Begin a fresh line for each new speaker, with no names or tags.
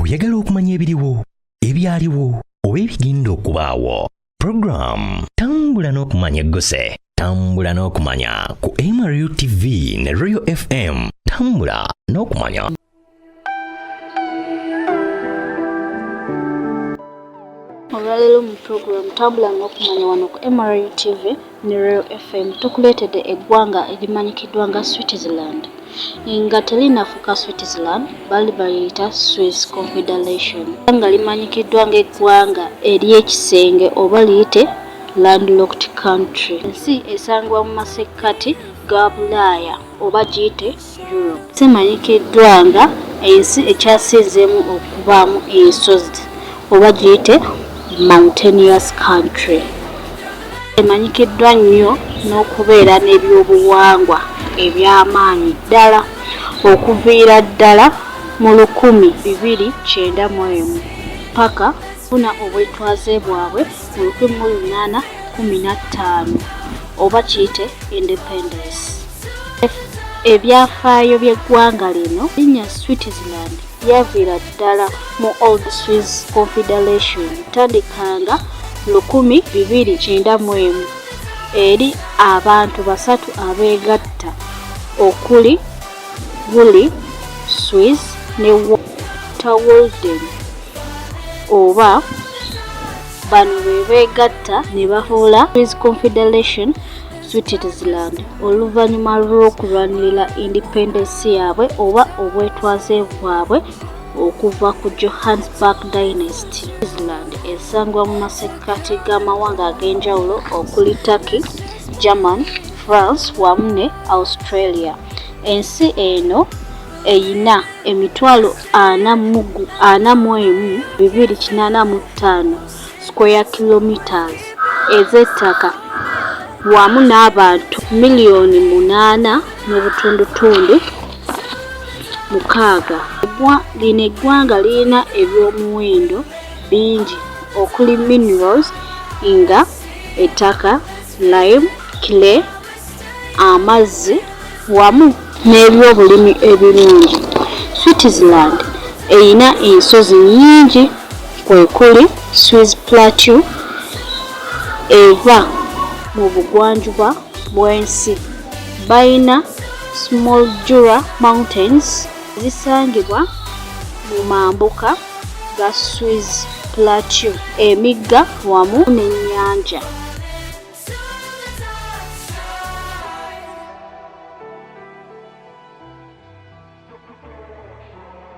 Oyagala okumanya ebiriwo, ebyaliwo oba ebigenda okubaawo? Program Tambula n'Okumanya egguse. Tambula n'Okumanya ku MRU TV ne Royal FM. Tambula n'Okumanya.
Olwaleero mu program Tambula n'Okumanya wano ku MRU TV ne Royal FM tukuleetedde eggwanga erimanyikiddwa nga Switzerland. Nga terinafuuka Switzerland, baali baliyita Swiss Confederation. Nga limanyikiddwa ng'eggwanga ery'ekisenge oba liyite landlocked country. Ensi esangibwa mu masekkati ga Bulaaya oba giyite Europe. Ensi emanyikiddwa nga ensi ekyasinzeemu okubaamu ensozi oba giyite mountainous country. Emanyikiddwa nnyo n'okubeera n'ebyobuwangwa eby'amaanyi ddala okuviira ddala mu 1291 ppaka okufuna obwetwaze bwabwe mu 1815 oba kiyite Independence. Ebyafaayo by'eggwanga lino. Erinnya Switzerland lyaviira ddala mu Old Swiss Confederation tandika nga 1291 eri abantu basatu abeegatta okuli Uli, Swiss ne Walter Walden oba bano be beegatta ne bafuula Swiss Confederation Switzerland oluvannyuma lw'okulwanirira independence yaabwe oba obwetwaze bwabwe okuva ku Johannesburg Dynasty. Switzerland esangibwa mu masekkati g'amawanga ag'enjawulo okuli Turkey, German, France wamu ne Australia. Ensi eno eyina emitwalo 41,285 square kilometres ez'ettaka wamu n'abantu 8.6 million. Lino eggwanga lirina eby'omuwendo bingi okuli minerals nga ettaka, lime, clay, amazzi wamu n'ebyobulimi ebirungi. Switzerland eyina ensozi nnyingi kwe kuli Swiss Plateau eva mu bugwanjuba bw'ensi. Balina Small Jura Mountains ezisangibwa mu mambuka ga Swiss Plateau, emigga wamu n'ennyanja.